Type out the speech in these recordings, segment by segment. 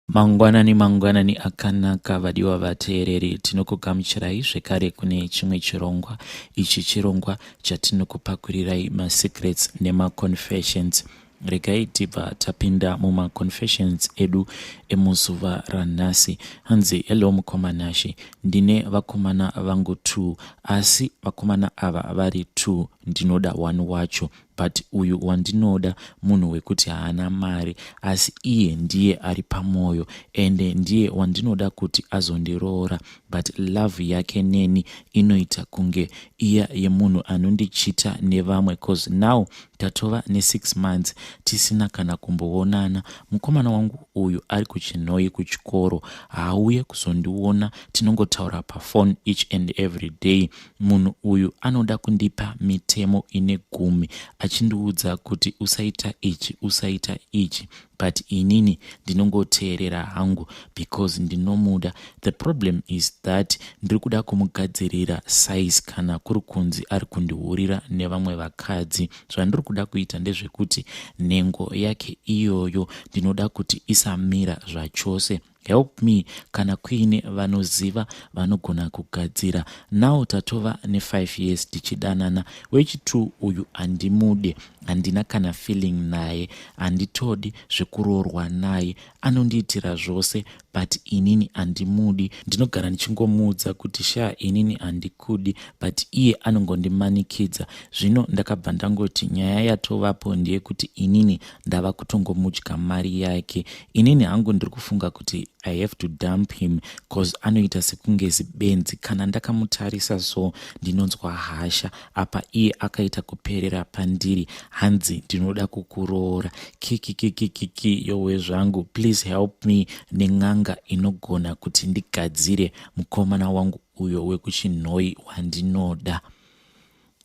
Mangwanani mangwanani akanaka vadiwa vateereri, tinokugamuchirai zvekare kune chimwe chirongwa. Ichi chirongwa chatinokupakurirai masecrets nemaconfessions. Regai tibva tapinda mumaconfessions edu emuzuva ranhasi. Hanzi, hello mukoma Nashe, ndine vakomana vangu two, asi vakomana ava vari two, ndinoda one wacho but uyu wandinoda munhu wekuti haana mari asi iye ndiye ari pamwoyo ende ndiye wandinoda kuti azondiroora but love yake neni inoita kunge iya yemunhu anondichita nevamwe cause now tatova ne6 months tisina kana kumboonana. Mukomana wangu uyu ari kuChinhoyi kuchikoro, haauye kuzondiona, tinongotaura pafone each and every day. Munhu uyu anoda kundipa mitemo ine gumi achindiudza kuti usaita ichi, usaita ichi, but inini ndinongoteerera hangu because ndinomuda. The problem is that ndiri kuda kumugadzirira size kana kuri kunzi ari kundihurira nevamwe vakadzi. Zvandiri kuda kuita ndezvekuti nhengo yake iyoyo ndinoda kuti isamira zvachose. Help me kana kuine vanoziva vanogona kugadzira. Now tatova ne5 years tichidanana. Wechi2 uyu handimude, handina kana feeling naye, handitodi zvekuroorwa naye. Anondiitira zvose but inini handimudi. Ndinogara ndichingomuudza kuti sha, inini handikudi, but iye anongondimanikidza. Zvino ndakabva ndangoti nyaya yatovapo ndeyekuti inini ndava kutongomudya mari yake. Inini hangu ndiri kufunga kuti I have to dump him cause anoita sekunge zibenzi. Kana ndakamutarisa so ndinonzwa hasha. Apa iye akaita kuperera pandiri, hanzi ndinoda kukuroora. Kikikikikiki, yowe zvangu. Please help me nen'anga inogona kuti ndigadzire mukomana wangu uyo wekuChinhoyi wandinoda.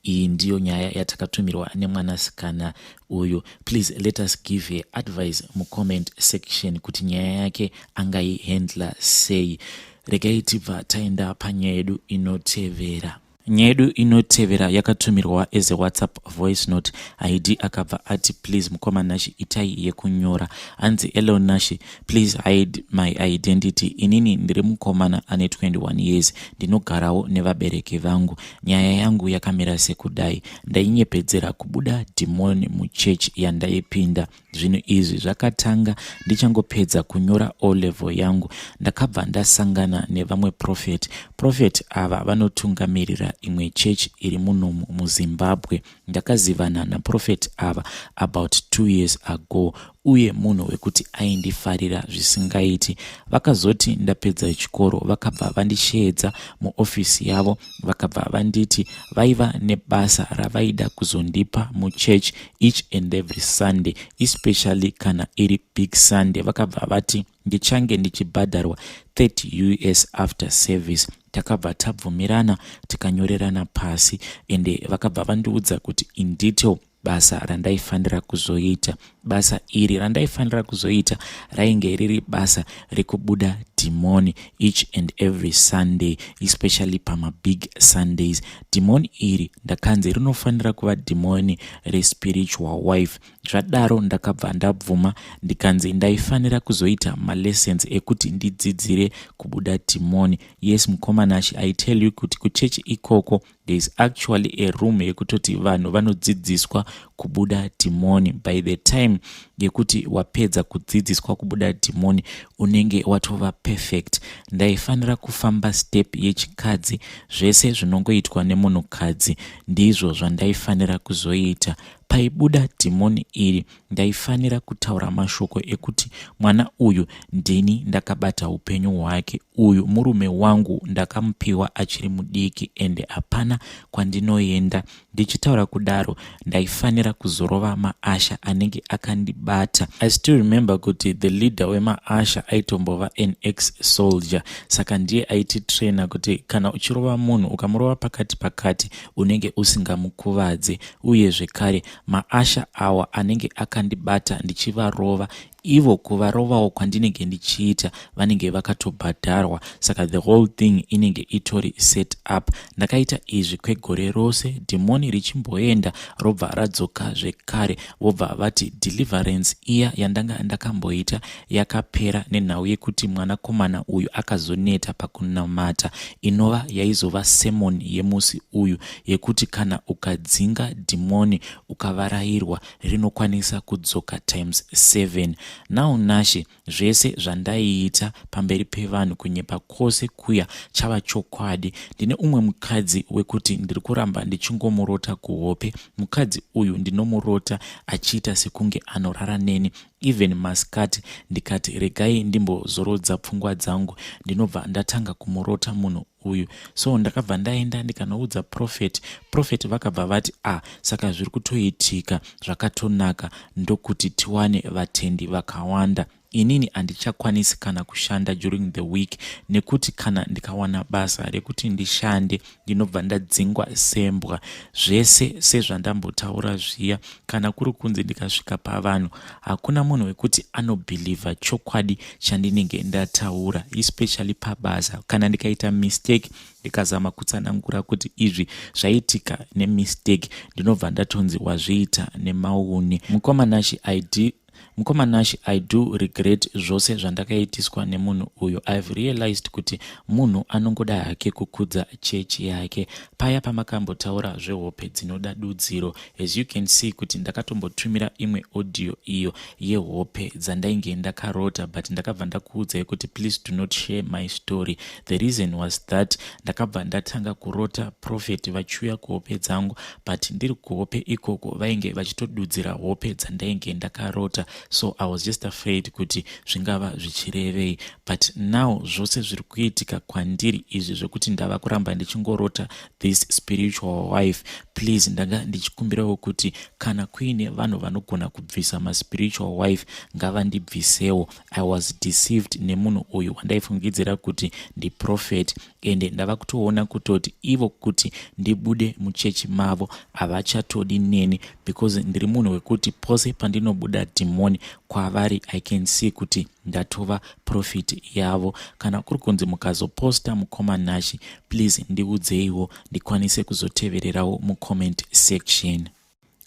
Iyi ndiyo nyaya yatakatumirwa nemwanasikana uyu. Please let us give her advice mucomment section kuti nyaya yake angaihandla sei. Regai tibva taenda panyaya yedu inotevera. Nyaya yedu inotevera yakatumirwa as a WhatsApp voice note. Id akabva ati, "Please mukoma Nashi, itai yekunyora." Hanzi, "Hello Nashi, please hide my identity. Inini ndiri mukomana ane 21 years, ndinogarawo nevabereki vangu. Nyaya yangu yakamira sekudai: ndainyepedzera kubuda dhimoni muchechi yandaipinda. Zvinhu izvi zvakatanga ndichangopedza kunyora O level yangu. Ndakabva ndasangana nevamwe prophet. Prophet ava vanotungamirira imwe chechi iri munomu muZimbabwe. Ndakazivana naprophet ava about 2 years ago, uye munhu wekuti aindifarira zvisingaiti. Vakazoti ndapedza chikoro vakabva vandisheedza muofisi yavo, vakabva vanditi vaiva nebasa ravaida kuzondipa muchurch each and every Sunday, especially kana iri big Sunday. Vakabva vati ndichange ndichibhadharwa 30 US after service. Takabva tabvumirana, tikanyorerana pasi, ende vakabva vandiudza kuti in detail basa randaifanira kuzoita. Basa iri randaifanira kuzoita rainge riri basa rekubuda dhimoni each and every Sunday, especially pamabig Sundays. Dhimoni iri ndakanzi rinofanira kuva dhimoni respiritual wife. Zvadaro ndakabva ndabvuma, ndikanzi ndaifanira kuzoita malessons ekuti ndidzidzire kubuda dhimoni. Yes, mukoma Nashi, I tell you kuti kuchechi ikoko there is actually a room yekutoti vanhu vanodzidziswa kubuda dhimoni. By the time yekuti wapedza kudzidziswa kubuda dhimoni, unenge watova perfect. Ndaifanira kufamba step yechikadzi, zvese zvinongoitwa nemunhukadzi ndizvo zvandaifanira kuzoita. Paibuda dhimoni iri ndaifanira kutaura mashoko ekuti mwana uyu ndini ndakabata upenyu hwake, uyu murume wangu, ndakamupiwa achiri mudiki ende hapana kwandinoenda. Ndichitaura kudaro ndaifanira kuzorova maushers anenge akandibata. I still remember kuti the leader wemaushers aitombova an ex soldier, saka ndiye aititraina kuti kana uchirova munhu, ukamurova pakati pakati unenge usingamukuvadzi. Uye zvekare maushers awa anenge akandibata ndichivarova. Ivo kuvarovawo kwandinenge ndichiita vanenge vakatobhadharwa, saka the whole thing inenge itori set up. Ndakaita izvi kwegore rose, dhimoni richimboenda robva radzoka zvekare, vobva vati deliverance iya yandanga ndakamboita yakapera nenhau yekuti mwanakomana uyu akazoneta pakunamata, inova yaizova sermon yemusi uyu yekuti kana ukadzinga dhimoni ukavarairwa rinokwanisa kudzoka times 7. Now Nashe, zvese zvandaiita pamberi pevanhu kunyepa kwose kuya chava chokwadi. Ndine umwe mukadzi wekuti ndiri kuramba ndichingomurota kuhope. Mukadzi uyu ndinomurota achiita sekunge anorara neni even masikati. Ndikati regai ndimbozorodza pfungwa dzangu, ndinobva ndatanga kumurota munhu uyu. So ndakabva ndaenda ndikanoudza prophet. Prophet vakabva vati, "A ah, saka zviri kutoitika zvakatonaka, ndokuti tiwane vatendi vakawanda." Inini handichakwanisi kana kushanda during the week, nekuti kana ndikawana basa rekuti ndishande, ndinobva ndadzingwa sembwa. Zvese sezvandambotaura zviya, kana kuri kunzi ndikasvika pavanhu, hakuna munhu wekuti anobhilivha chokwadi chandinenge ndataura, especially pabasa. Kana ndikaita mistake, ndikazama kutsanangura kuti izvi zvaitika nemistake, ndinobva ndatonzi wazviita nemaune. Mukoma Nashe, id Mukoma Nashe, I do regret zvose zvandakaitiswa nemunhu uyu. I've realized kuti munhu anongoda hake kukudza chechi yake. Paya pamakambotaura zvehope dzinoda dudziro, as you can see kuti ndakatombotumira imwe audio iyo yehope dzandainge ndakarota, but ndakabva ndakuudzai kuti please do not share my story. The reason was that ndakabva ndatanga kurota prophet vachiuya kuhope dzangu, but ndiri kuhope ikoko vainge vachitodudzira hope dzandainge ndakarota. So I was just afraid kuti zvingava zvichirevei. But now zvose zviri kuitika kwandiri izvi zvekuti ndava kuramba ndichingorota this spiritual wife, please, ndanga ndichikumbirawo kuti kana kuine vanhu vanogona kubvisa maspiritual wife, ngavandibvisewo. I was deceived nemunhu uyu wandaifungidzira kuti ndiprophet, ende ndava kutoona kutoti ivo kuti ndibude muchechi mavo havachatodi neni, because ndiri munhu wekuti pose pandinobuda dhimoni kwavari, I can see kuti ndatova profit yavo. Kana kuri kunzi mukazoposta, mukoma Nashe, please ndiudzeiwo ndikwanise kuzotevererawo mucomment section.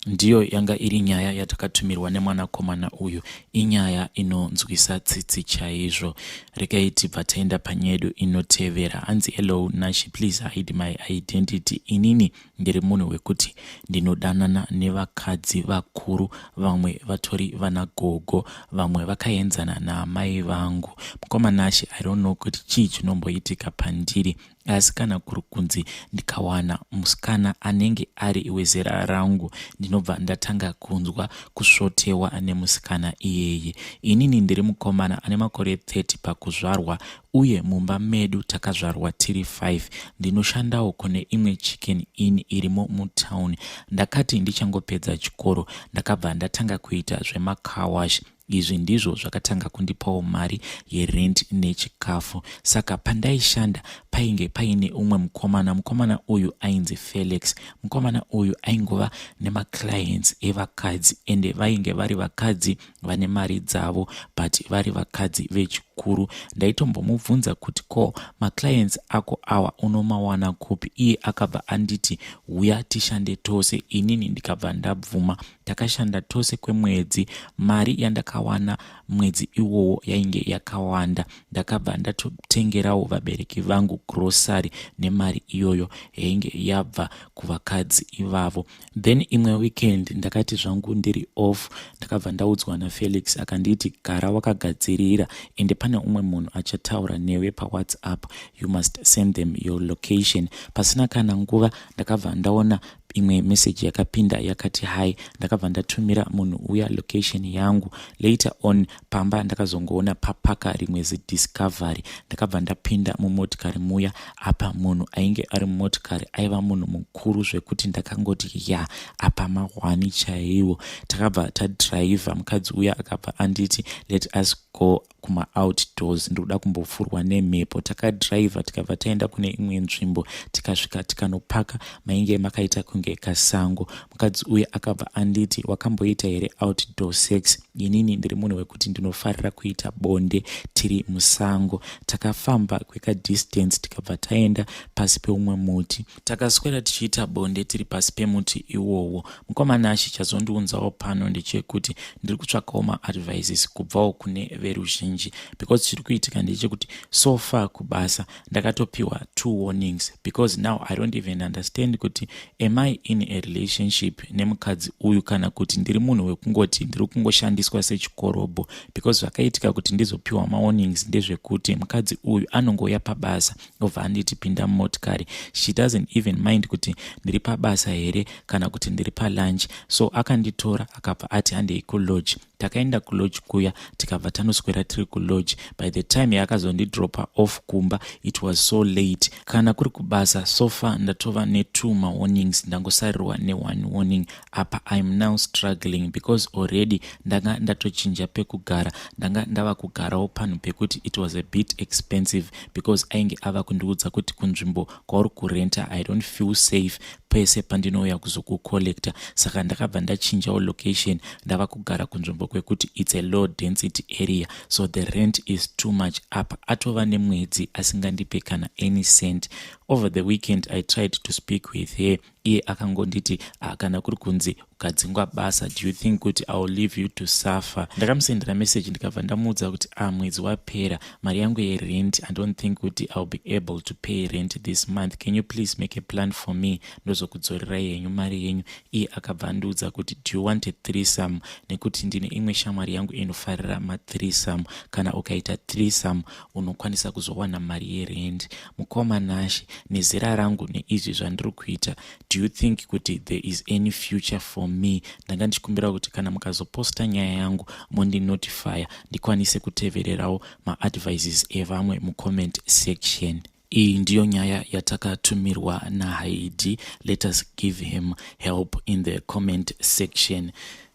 Ndiyo yanga iri nyaya yatakatumirwa nemwanakomana uyu. Inyaya inonzwisa tsitsi chaizvo. Regai tibva taenda panyedu inotevera. Hanzi, "Hello Nashe, please hide my identity. Inini ndiri munhu wekuti ndinodanana nevakadzi vakuru, vamwe vatori vanagogo, vamwe vakaenzana naamai vangu. Mukoma Nashe, I don't know kuti chii chinomboitika pandiri, asi kana kuri kunzi ndikawana musikana anenge ari wezera rangu, ndinobva ndatanga kunzwa kusvotewa nemusikana iyeye. Inini ndiri mukomana ane makore 30 pakuzvarwa, uye mumba medu takazvarwa tiri 5. Ndinoshandawo kune imwe Chicken Inn irimo mutauni. Ndakati ndichangopedza chikoro, ndakabva ndatanga kuita zvemacar wash. Izvi ndizvo zvakatanga kundipawo mari yerent nechikafu. Saka pandaishanda painge paine umwe mukomana. Mukomana uyu ainzi Felix. Mukomana uyu aingova nemaclients evakadzi, ende vainge vari vakadzi vane mari dzavo, but vari vakadzi vechikuru. Ndaitombomubvunza kuti, 'Ko maclients ako awa unomawana kupi?' Iye akabva anditi, 'Uya tishande tose.' Inini ndikabva ndabvuma. Takashanda tose kwemwedzi. Mari yandakawana mwedzi iwowo yainge yakawanda. Ndakabva ndatotengerawo vabereki vangu grocery nemari iyoyo yainge yabva kuvakadzi ivavo. Then imwe weekend ndakati zvangu ndiri off, ndakabva ndaudzwa naFelix, akanditi, 'Gara wakagadzirira, ende pane umwe munhu achataura newe paWhatsApp. You must send them your location.' Pasina kana nguva ndakabva ndaona imwe meseji yakapinda yakati, 'Hi.' Ndakabva ndatumira munhu uya location yangu. Later on pamba ndakazongoona papaka rimwe ziDiscovery. Ndakabva ndapinda mumotikari muya. Apa munhu ainge ari mumotikari aiva munhu mukuru zvekuti ndakangoti, 'Ya, apa mahwani chaiwo.' Takabva tadhiraivha. Mukadzi uya akabva anditi, 'Let us go kumaoutdoors, ndikuda kumbofurwa nemhepo.' Takadhiraivha tikabva taenda kune imwe nzvimbo. Tikasvika tikanopaka mainge makaita kunge kasango. Mukadzi uyu akabva anditi, 'Wakamboita here outdoor sex?' Inini ndiri munhu wekuti kuti ndinofarira kuita bonde tiri musango. Takafamba kwekadistance tikabva taenda pasi peumwe muti. Takaswera tichiita bonde tiri pasi pemuti iwowo. Mukoma Nashy, chazondiunzawo pano ndechekuti ndiri kutsvakawo maadvices kubvawo kune veruzhinji because chiri kuitika ndechekuti so far kubasa ndakatopiwa two warnings because now I don't even understand kuti am I in a relationship nemukadzi uyu kana kuti ndiri munhu wekungoti ndiri kungoshandiswa sechikorobho, because zvakaitika kuti ndizopiwa mawarnings ndezvekuti mukadzi uyu anongouya pabasa obva anditi, "Pinda mumotikari." She doesn't even mind kuti ndiri pabasa here kana kuti ndiri palunch. So akanditora akabva ati, "Handei kulodge." Takaenda kulodge kuya, tikabva tanoswera tiri kulodge. By the time yaakazondidropa off kumba, it was so late. Kana kuri kubasa, so far ndatova netwo mawarnings, ndangosarirwa neone warning. Apa I'm now struggling because already ndanga ndatochinja pekugara. Ndanga ndava kugarawo panhu pekuti it was a bit expensive because ainge ava kundiudza kuti, "Kunzvimbo kwauri kurenta I don't feel safe pese pandinouya kuzokucollecta." Saka ndakabva ndachinjawo location, ndava kugara kunzvimbo kwekuti it's a low density area, so the rent is too much. Apa atova nemwedzi asingandipe kana any cent. Over the weekend I tried to speak with her. Iye akangonditi, "Ah, kana kuri kunzi ukadzingwa basa, do you think kuti I will leave you to suffer?" Ndakamusendera message, ndikabva ndamuudza kuti, "Ah, mwedzi wapera, mari yangu yerent, I don't think kuti I will be able to pay rent this month. Can you please make a plan for me? Ndozokudzorerai henyu mari yenyu." Iye akabva andiudza kuti, "Do you want a threesome? Nekuti ndine imwe shamwari yangu inofarira mathreesome. Kana ukaita threesome unokwanisa kuzowana mari yerent." Mukoma Nashe, nezera rangu neizvi zvandiri kuita, do you think kuti there is any future for me? Ndanga ndichikumbira kuti kana mukazoposta nyaya yangu mondinotifya, ndikwanise kutevererawo maadvices evamwe mucomment section. Iyi ndiyo nyaya yatakatumirwa naHaidi. Let us give him help in the comment section.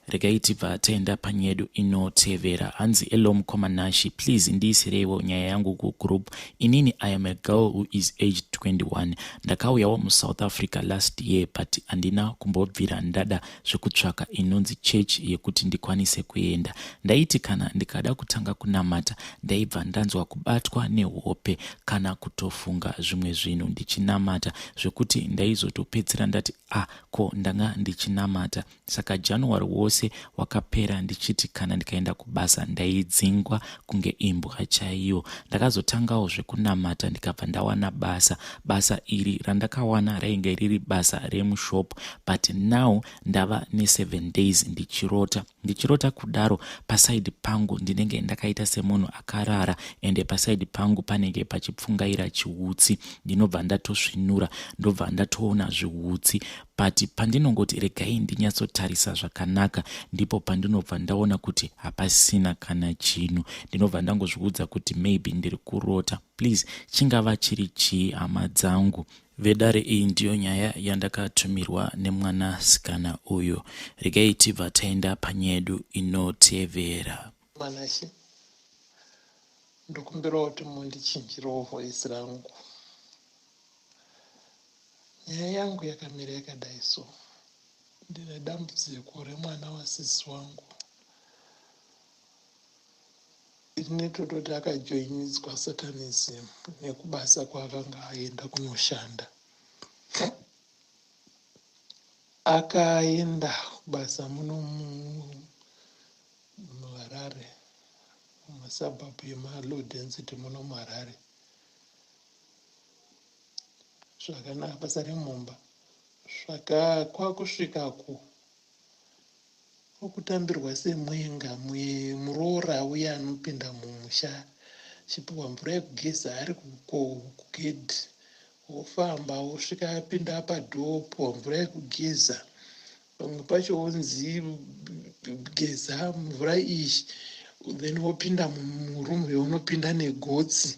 Regai tibva taenda panyedu inotevera. Hanzi, "Hello mukoma Nashi, please ndiisireiwo nyaya yangu kugroup. Inini I am a girl who is aged 21. Ndakauyawo muSouth Africa last year, but handina kumbobvira ndada zvekutsvaka inonzi church yekuti ndikwanise kuenda. Ndaiti kana ndikada kutanga kunamata, ndaibva ndanzwa kubatwa nehope kana kutofunga zvimwe zvinhu ndichinamata, zvekuti ndaizotopedzera ndati, 'Ah, ko ndanga ndichinamata?' Saka January wose wakapera ndichiti kana ndikaenda kubasa ndaidzingwa kunge imbwa chaiyo. Ndakazotangawo zvekunamata, ndikabva ndawana basa. Basa iri randakawana rainge riri basa remushop, but now ndava ne7 days ndichirota. Ndichirota kudaro, paside pangu ndinenge ndakaita semunhu akarara, ende paside pangu panenge pachipfungaira chiutsi. Ndinobva ndatosvinura, ndobva ndatoona zviutsi, but pandinongoti regai ndinyatsotarisa zvakanaka, ndipo pandinobva ndaona kuti hapasina kana chinhu. Ndinobva ndangozviudza kuti maybe ndiri kurota. Please, chingava chiri chii, hama dzangu?" Vedare, iyi ndiyo nyaya yandakatumirwa nemwanasikana uyu. Regai tibva taenda panyedu inotevera. Manashe, ndokumbirawo kuti mundichinjirewo voice rangu. Nyaya yangu yakamira yakadai. So ndine dambudziko remwana wasisi wangu rine tototi akajoinidzwa satanism nekubasa kwaakanga aenda kunoshanda. Akaenda kubasa muno muHarare, mumasuburb emalow density muno muHarare zvakanaka, basa remumba. Kwakusvikako kwakutambirwa semwenga muroora uya anopinda mumusha, achipiwa mvura yekugeza ari kugedhi, wofamba wosvika apinda padoor, opiwa mvura yekugeza. Pamwe pacho wonzi, "Geza mvura iyi," then wopinda murumu yaunopinda negotsi,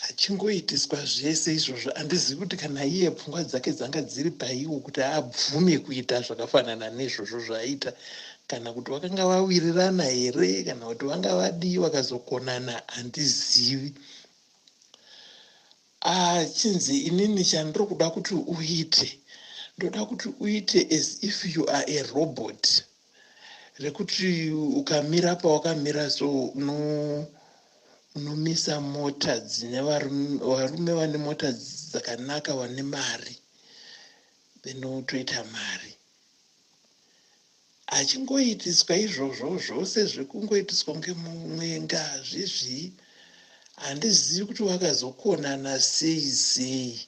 achingoitiswa zvese izvozvo. Handizivi kuti kana iye pfungwa dzake dzanga dziri paiwo kuti abvume kuita zvakafanana neizvozvo zvaaita, kana kuti vakanga vawirirana here, kana kuti vanga vadii vakazokonana, handizivi. Achinzi, "Inini chandiri kuda kuti uite, ndoda kuti uite as if you are a robot. Rekuti ukamira pawakamira so uno unomisa mota dzine varume vane mota dzakanaka vane mari then wotoita mari. Achingoitiswa izvozvo zvose zvekungoitiswa kunge mumwenga hazvizvii handizivi kuti wakazokonana sei sei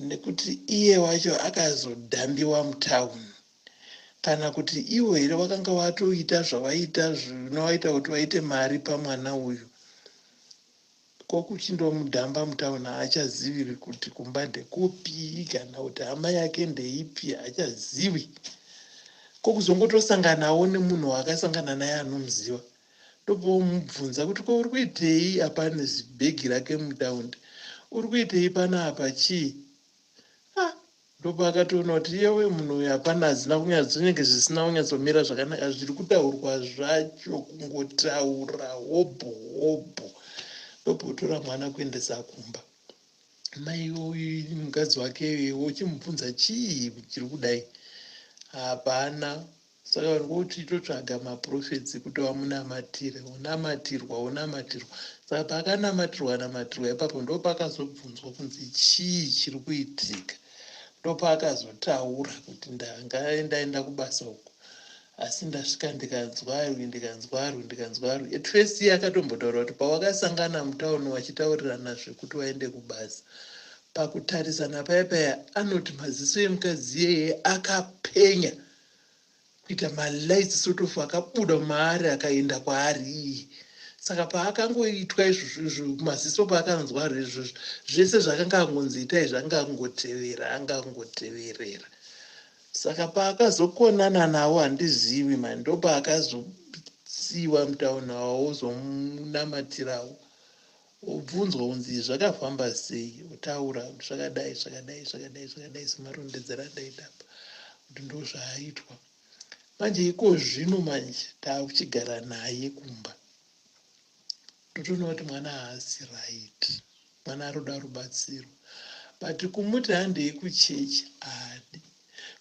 nekuti iye wacho akazodhambiwa mutown kana kuti ivo here wakanga watoita zvawaita zvinowaita kuti waite mari pamwana uyu ko kuchindomudhamba mutown haachazivi kuti kumba ndekupi kana kuti hama yake ndeipi haachazivi ko kuzongotosanganawo nemunhu waakasangana naye anomuziva ndopomubvunza kuti ko uri kuitei apa ane zibhegi rake mutaundi uri kuitei panapa chii ah Ndopaakatoona kuti yewe munhu uyu hapana hazina kunyatso zvinenge zvisina kunyatsomira zvakanaka zviri kutaurwa zvacho kungotaura hobho hobho ndopotora mwana kuendesa kumba mai uyu mukadzi wake wochimubvunza chii chiri kudai hapana Saka vanhu voti totsvaga maprophets kuti vamunamatire, onamatirwa, onamatirwa. Saka paakanamatirwa namatirwa ipapo ndopakazobvunzwa kunzi chii chiri kuitika. Ndopaakazotaura kuti ndanga ndaenda kubasa uku asi ndasvika ndikanzwarwi ndikanzwarwi ndikanzwarwi. At first iye akatombotaura kuti pawakasangana mutauni wachitaurirana zvekuti waende kubasa pakutarisana paya paya anoti maziso emukadzi iyeye akapenya kuita malights sort of akabuda maari akaenda kwaari iye saka paakangoitwa izvozvo izvo maziso paakanzwaro izvozvo zvese zvakanga angonzi itai zvanga angotevera anga angoteverera saka paakazokonana nawo handizivi mani ndopaakazosiiwa mutauni awo ozomunamatirawo Wobvunzwa kunzi zvakafamba sei wotaura kuti zvakadai zvakadai zvakadai zvakadai semarondedzero andaita apa kuti ndozvaaitwa. Manje iko zvino manje takuchigara naye kumba totoona kuti mwana haasi right mwana aroda rubatsiro but kumuti handei kuchechi haadi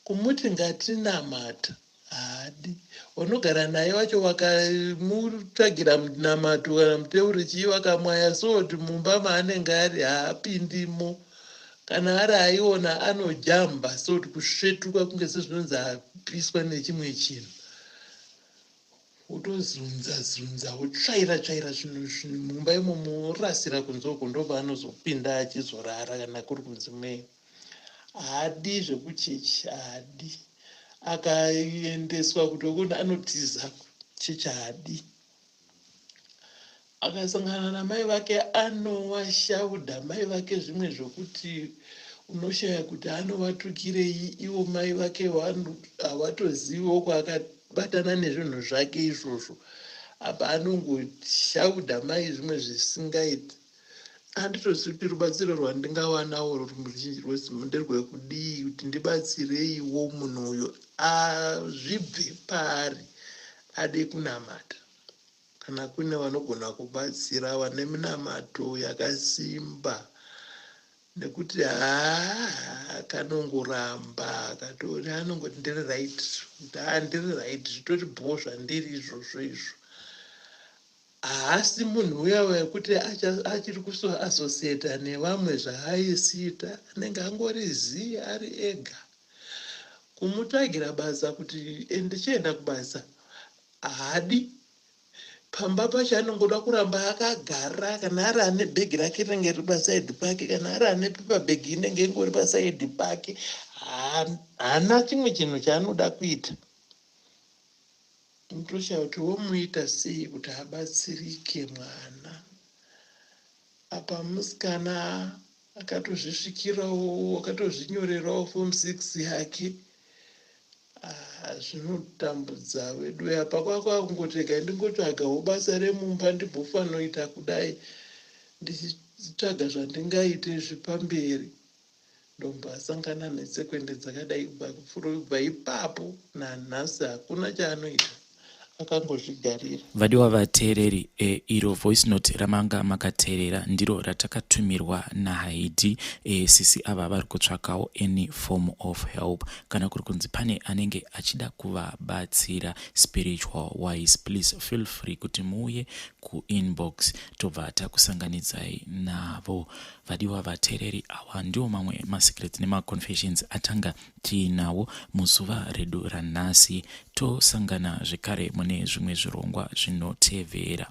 kumuti ngatinamata Haadi. Wanogara naye wacho wakamutsvagira munamato kana muteuro chii wakamwaya salt mumba maanenge ari haapindimo. Kana ari aiona anojamba salt kusvetuka kunge sezvinonzi apiswa nechimwe chinhu. Wotozunza zunza wotsvaira tsvaira zvinhu zvinhu mumba imomo worasira kunze uko ndopaanozopinda achizorara kana kuri kunzi mweya. Haadi zvekuchechi haadi. Akaendeswa kuti okona anotiza chechi haadi. Akasangana namai vake anowashaudha mai vake zvimwe zvokuti unoshaya kuti anovatukirei ivo mai vake havatoziviwo kwaakabatana nezvinhu zvake izvozvo apa anongoshaudha mai zvimwe zvisingaiti Handitozivi kuti rubatsiro rwandingawanawo ruzhinji rweZim nderwekudii kuti ndibatsireiwo munhu uyu azvibve paari ade kunamata. Kana kune vanogona kubatsira vane minamato yakasimba nekuti haa kanongoramba katori anongoti ndiri right kuti haa ndiri right zvitori bhoo zvandiri izvozvo izvo Haasi munhu uya wekuti achiri kusoassociata nevamwe zvaaisiita anenge angori zii ari ega. Kumutsvagira basa kuti ndichienda kubasa haadi. Pamba pacho anongoda kuramba akagara kana ari ane bhegi rake rinenge riri pasaidhi pake kana ari ane pepa bhegi inenge ingori pasaidhi pake. Haana chimwe chinhu chaanoda kuita. Unotoshaya kuti womuita sei kuti abatsirike mwana. Apa musikana akatozvisvikirawo akatozvinyorerawo form 6 yake. Ah, zvinotambudza veduwe apa kwakungoti regai ndingotsvagawo basa remumba ndimbofanoita kudai ndichitsvaga zvandingaite zvipamberi. Ndombasangana netsekwende dzakadai kubva ipapo nanhasi hakuna chaanoita. Vakangozvigarira. Vadiwa vateereri, e, iro voice note ramanga makateerera ndiro ratakatumirwa naHaidi. E, sisi ava vari kutsvakawo any form of help. Kana kuri kunzi pane anenge achida kuvabatsira spiritual wise, please feel free kuti muuye kuinbox tobva takusanganidzai navo. Vadiwa vateereri, awa ndiwo mamwe masecrets nemaconfessions atanga tiinawo muzuva redu ranhasi. Tosangana zvekare mune zvimwe zvirongwa zvinotevera.